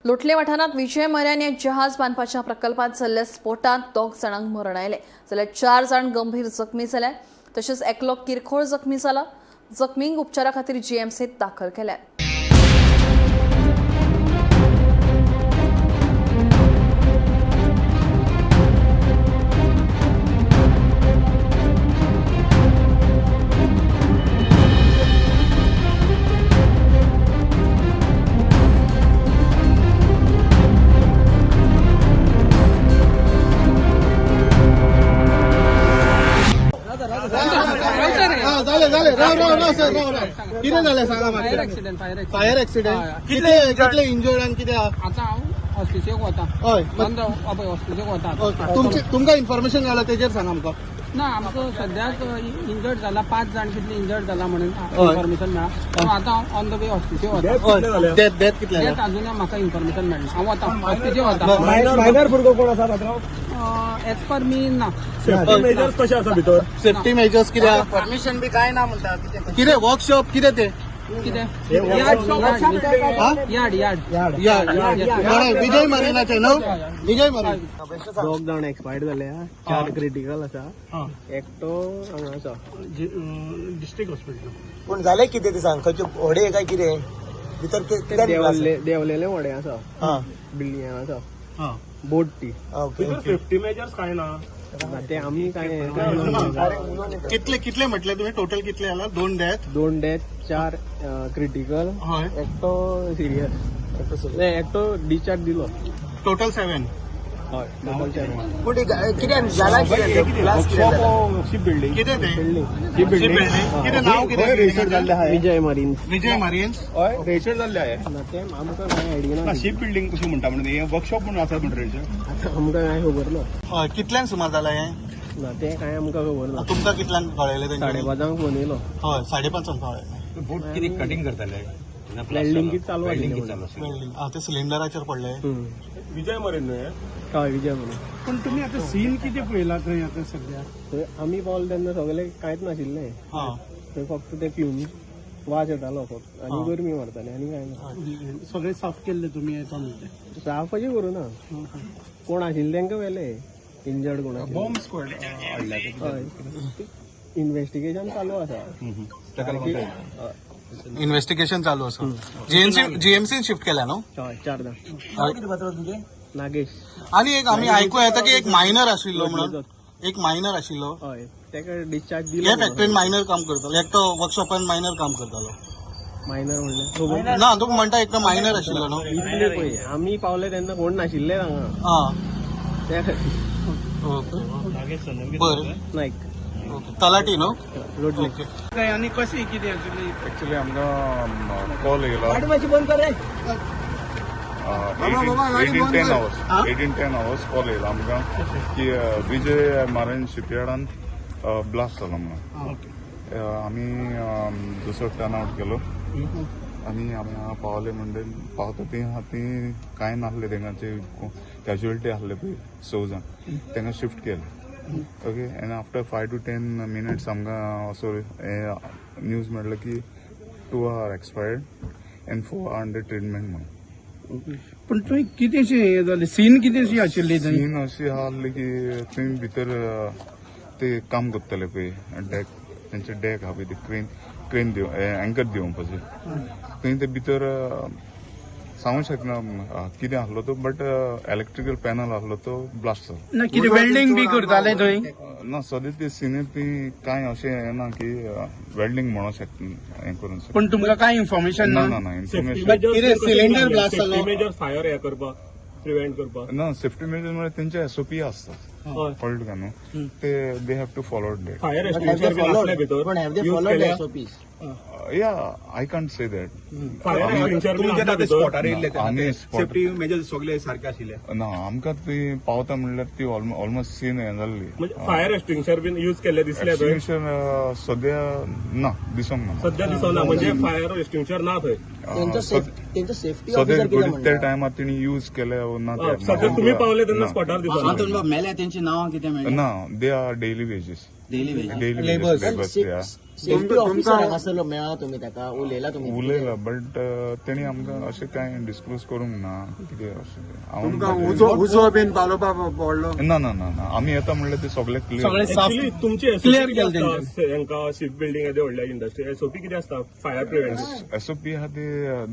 लोटले वाठारांत विजय मर्यान या जहाज बांदपाच्या प्रकल्पात जाल्ल्या स्फोटात 2 जाणांक मरण आयलें जाल्यार 4 जाण गंभीर जखमी जाल्यात। तशेंच एकलो किरकोळ जखमी जाला। जखमींक उपचारा खातीर जीएमसीत दाखल केल्यात। झाले राव राव राव सर राव राव कितें जालें सांगा मातशें. फायर एक्सिडेंट कितले कितले इंजर्ड आनी कितें आतां हांव हॉस्पिटलाक वता. हय. बंद हॉस्पिटलाक वता. तुमचे तुमकां इन्फॉर्मेशन गावला तेजेर सांगा आमकां. ना आमकां सद्याक इंजर्ड जाला 5 जाण कितले इंजर्ड जाला म्हणून इन्फॉर्मेशन मेळ्ळा. आतां हांव ऑन the way हॉस्पिटलाक वता. डेथ डेथ कितले डेथ अजून म्हाका इन्फॉर्मेशन मेळना. हांव वता हॉस्पिटलाक वता. मायनर भुरगो कोण आसा? एज पर मी ना. सेफ्टी मेजर्स कशे आसा भितर? सेफ्टी मेजर्स कितें? परमिशन बी काय ना म्हणटा. कितें वर्कशॉप कितें ते? कितें यार्ड यार्ड यार्ड विजय मरीनाचे न्हू? विजय मरीन 2 जाण एक्सपायर्ड जाले, 4 क्रिटिकल आसा, एकटो हांगा आसा डिस्ट्रिक्ट हॉस्पिटल. पूण जालें कितें ते सांग. खंयचे व्हडें काय कितें भितर? देंवलेले व्हडें आसा, बिल्डिंग आसा, बोट ती. भितर सेफ्टी मेजर्स काय ना ते आमी काय कितले कितले म्हटले तुम्ही टोटल कितले जाला? 2 डेथ, 2 डेथ, 4 क्रिटिकल, एकटो सिरियस, एकटो डिस्चार्ज दिलो. टोटल 7. हय टोटल 7. पूण कितें जालां? शिप बिल्डिंग कितें ते? बिल्डिंग कितें नाव? कितें रजिस्टर्ड जाल्ले आहा? विजय मरीन. विजय मरीन्स. हय रजिस्टर्ड जाल्ले आहे. ना ते आमकां कांय आयडिया ना. शिप बिल्डिंग कशी म्हणटा म्हणून हें वर्कशॉप म्हणून आसा म्हणटा रजिस्टर्ड. आतां आमकां कांय खबर ना. हय कितल्यांक सुमार जाला हें? ना ते कांय आमकां खबर ना. तुमकां कितल्यांक कळयलें? 5:30 फोन येयलो. हय 5:30 कळयलें. बोट कितें कटिंग करताले? वेल्डिंग कितें चालू वेल्डिंग चालू वेल्डिंग ते सिलिंडराचेर पडले. विजय मरीन न्हय? हय विजय मरीन. पण तुम्ही आता सीन कितें पळयला थंय आतां सध्या? थंय आमी पावले तेन्ना सगळे कांयच नाशिल्लें. थंय फक्त ते फ्युम वास येतालो फक्त आनी गरमी मारताली आनी कांय ना. सगळे साफ केल्ले तुमी येता म्हणटे? साफ अशें करूं ना, कोण आशिल्ले तेंकां व्हेले इंजर्ड कोण. बॉम्ब स्क्वॉड हाडल्या? हय इन्वेस्टिगेशन चालू आसा. इन्व्हेस्टिगेशन चालू आसा. जीएमसी जीएमसीन शिफ्ट केल्या न्हू? हय 4 जाण. नागेश. आनी एक आमी आयकू येता की एक मायनर आशिल्लो म्हणून. एक मायनर आशिल्लो. हय तेका डिस्चार्ज दिलो. हे फॅक्टरीन मायनर काम करतालो एकटो, वर्कशॉपान मायनर काम करतालो. मायनर म्हणल्यार? ना तुका म्हणटा एकटो मायनर आशिल्लो न्हू? इतले पळय आमी पावले तेन्ना कोण नाशिल्ले हांगा. आं त्या खातीर. ओके बरें. नायक. ओके तलाटी न्हू? लोटले. ओके. आनी कशें कितें एक्चुअली आमकां कॉल येयला मातशी बंद कर रे. 18:10 hours, 18:10 hours call येयला आमकां की विजय मारीन शिपयार्डान ब्लास्ट जाला म्हणून. आमी दुसरो टर्न आवट केलो आनी आमी हांगा पावले म्हणटे पावता ती ती कांय नासले तेंगाचे कॅज्युअलिटी आसले पळय 6 जाण तेंका शिफ्ट केले. Okay and after 5 to 10 minutes आमकां असो न्यूज मेळ्ळो की 2 are expired and 4 are under treatment म्हणून. पण थंय कितेंशें हें जालें? सीन कितेंशी आशिल्ली थंय? सीन अशी आसली की थंय भितर ते काम करताले पळय डॅक, तेंचे डॅक आहा पळय ते क्रेन क्रेन दिव एंकर दिवपाचे थंय ते भितर सांगू शकना कितें आसलो तो, बट इलेक्ट्रिकल पॅनल आसलो तो ब्लास्ट जालो. ना कितें वेल्डिंग बी करताले थंय? ना सद्या ते सिनीर ती कांय अशें हें ना की वेल्डिंग म्हणूंक शकता हें करूंक शकता. पण तुमकां कांय इन्फॉर्मेशन ना ना? ना ना इन्फॉर्मेशन कितें सिलिंडर ब्लास्ट जालो? मेजर्स फायर हें करपाक प्रिव्हेंट करपाक ना. सेफ्टी मेजर्स म्हळ्यार तेंचे एसओपी आसतात कळ्ळें तुका न्हू, ते they have to follow that. Fire extinguisher बी नासले भितर? पण have they followed SOPs? Yeah I can't say that. Fire extinguisher बी नासले भितर? आमी स्पॉट मेजर्स सगळे सारखे आशिल्ले ना आमकां ती पावता म्हणल्यार ती ऑलमोस्ट सीन हें जाल्ली. म्हणजे फायर एक्सटिंग्विशर बीन यूज केल्ले दिसले थंय? एक्सटिंग्विशर सद्या ना दिसोंक ना. सध्या दिसना म्हणजे फायर एक्सटिंग्विशर ना थंय? तेंचो सेफ्टी सद्या ऑफिसर कितें त्या म्हणटा? टायमार तेणी यूज केले ना ते सध्या तुम्ही पावले तेन्ना स्पॉटार दिसना? मेल्या तेंची नांवां कितें मेळ्ळी? ना, they are daily wages. Daily wages. Daily Labours. Labours या. सेफ्टी ऑफिसर हांगासरलो मेळ्ळा तुमी ताका उलयला तुमी? उलयला, बट तेणी आमकां अशें कांय डिस्क्लोज करूंक ना कितें अशें तें. हांव तुमकां उजो बीन पालोवपाक पडलो? ना ना ना ना, आमी येता म्हणल्यार ते सगळे क्लियर. सगळे साफ तुमची क्लियर केले तेंच्यानी. हांकां शिप बिल्डिंग येदे व्हडल्या इंडस्ट्री एसओपी कितें आसता फायर प्रिव्हेंशन? एसओपी आहा ते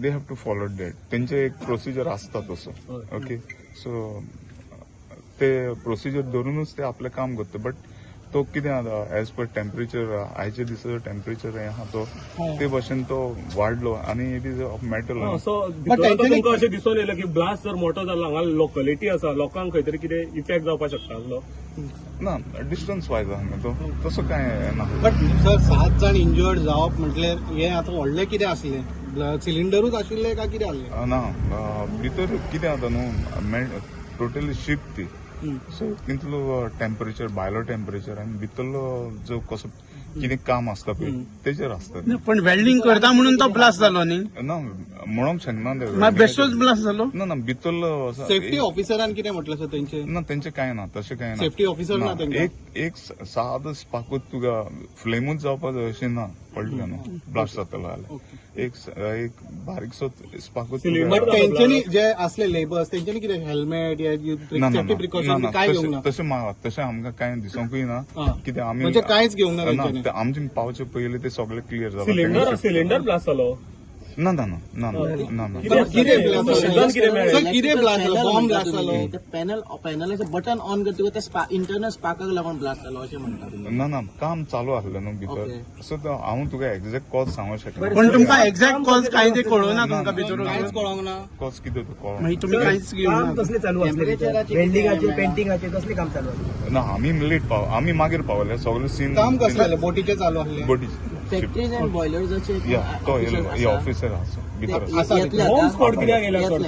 they have to follow that. तेंचे एक प्रोसिजर आसता तसो, ओके. सो ते प्रोसिजर धरूनच ते आपलें काम करता. बट तो कितें जाता, एज पर टेम्परेचर, आयच्या दिसा टेम्परेचर हें आहा तो ते भशेन तो वाडलो आनी it is of metal. So भितर आतां तुमकां अशें दिसून येयलें की ब्लास्ट जर मोठो जाला, हांगा लोकलिटी आसा, लोकांक खंय तरी कितें इफेक्ट जावपाक शकता आसलो? ना, डिस्टन्स वायज आहा न्हू तो, तसो कांय ना. बट सर, सात जाण इंजर्ड जावप म्हटल्यार हे आतां व्हडलें कितें आसलें? सिलिंडरूच आशिल्ले काय कितें आसलें? ना, भितर कितें जाता न्हू, टोटली शीप ती, सो तितलो टेम्परेचर, भायलो टेम्परेचर आनी भितरलो जो कसो कितें काम आसता पळय तेजेर आसता तें. पण वेल्डिंग करता म्हणून तो ब्लास्ट जालो न्ही? ना, म्हणूंक शकना ते. मागीर बेश्टोच ब्लास्ट जालो. ना ना, भितरलो सेफ्टी ऑफिसरान कितें म्हटलें सर तेंचे? ना, तेंचे कांय ना, तशें कांय ना. सेफ्टी ऑफिसर ना तेंकां? एक एक सादो स्पाकूच तुका फ्लेमूच जावपा जाय अशें ना, कळ्ळें न्हू? ब्लास्ट जातलो जाल्यार एक एक बारीकसो स्पाकूच. सिलिंडर बट तेंच्यांनी जे असले लेबर्स तेंच्यांनी कितें हेल्मेट या ना ना सेफ्टी ना, प्रिकॉशन ना, काय घेवंक ना? तशें तशें आमकां कांय दिसोंकूय ना. कित्याक आमी म्हणजे कांयच घेवंक ना ना. तेंच्यांनी? ते आमचे पावचे पयलीं ते सगळे क्लियर जाला. सिलिंडर सिलिंडर ब्लास्ट जालो? ना ना ना ना ना ना. कितें ब्लास्ट सिलिंडर कितें मेळ्ळें? सर, कितें ब्लास्ट जालो? बॉम्ब ब्लास्ट जालो? ते पॅनलाचे बटन ऑन करतकच ते इंटरनल स्पार्काक लागून ब्लास्ट जालो अशें म्हणटा तुमी? ना ना, काम चालू आसलें न्हू भितर. सो हांव तुका एक्झॅक्ट कॉज सांगूंक शकना. पण तुमकां एक्झॅक्ट कॉज कांय ते कळना तुमकां भितर? कांयच कळोंक ना. कॉज कितें तो कळना. मागीर तुमी कांयच घेवना? कसलें चालू आसलें? वेल्डिंगाचे पेंटिंगाचे कसलें काम चालू आसलें? ना, आमी लेट पाव, आमी मागीर पावले. सगळे सीन काम कसलें आसलें? बोटीचें चालू आसलें? बोटी. फॅक्टरीज अँड बॉयलर्साचे या, तो ऑफिसर आसा भितर आसा. बॉम्ब स्क्वॉड कित्याक येयला सर?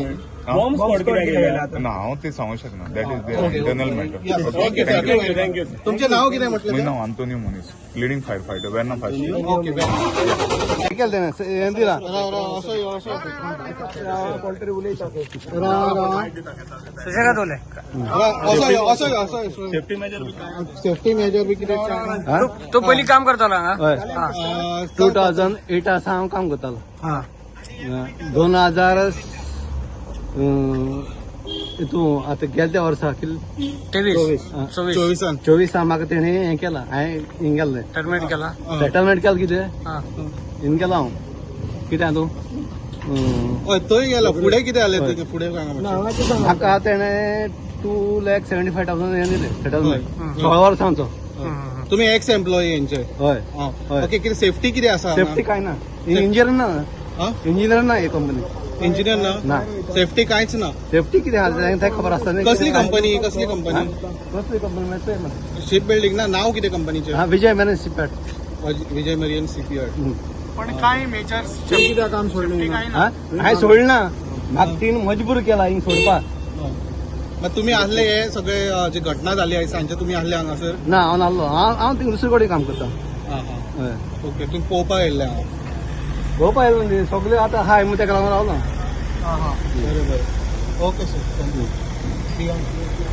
बॉम्ब स्क्वॉड कित्याक येयला? ना, हांव ते सांगूंक शकना. That is the internal matter. Okay sir, thank you, thank you. तुमचें नाव कितें म्हटलें? म्हजें नांव Antonio Munis, leading fire fighter, Verna fire. Okay. राव राव, असो यो, असो राव राव, असो यो, असो यो, असो यो. Safety major? सेफ्टी मेजर बी कितें? तो पयलीं काम करतालो हांगा? 2008 आसा हांव काम करतालो. 2000 हितू आतां गेल्या त्या वर्सा कितले? 23. 24. 24 म्हाका तेणें हें केलां, हांवें हिंग केल्लें. टर्मिनेट केला? सेटलमेंट केलें कितें हिंग केलां हांव कितें तूं हय, थंय गेलो. फुडें कितें जालें तुजें फुडें सांगा मातशें. म्हाका तेणें 2,75,000 हें दिलें सेटलमेंट 16 वर्सांचो. तुमी एक्स एम्प्लॉई हेंचे? हय हय. ओके, कितें सेफ्टी कितें आसा? सेफ्टी कांय ना, इंजिनियर ना. इंजिनियर ना हे कंपनी. इंजिनियर ना? ना. सेफ्टी कांयच ना? सेफ्टी कितें आहा तें खबर आसता न्ही. कसली कंपनी, कसली कंपनी? कसली कंपनी मातशें? शिप बिल्डिंग ना? नाव कितें कंपनीचें? हा, Vijay manage shipyard. Vijay Marion shipyard. पण कांय मेजर काम सोडलें? हा, हांवें सोडलें ना, म्हाका तिणें मजबूर केला हिंग सोडपाक. मग तुम्ही आसले हे सगळे जे घटना झाली आहे सांजचे तुम्ही आसले हांगासर? ना, हांव नासलो. हांव हांव थिंग दुसरे कडेन काम करता. हय. ओके, तुम्ही पळोवपाक येयल्ले हांगा? पळोवपा येयलो न्ही, सगळे आतां हाय म्हूण तेका लागून रावलो. बरें बरें, okay sir, thank you.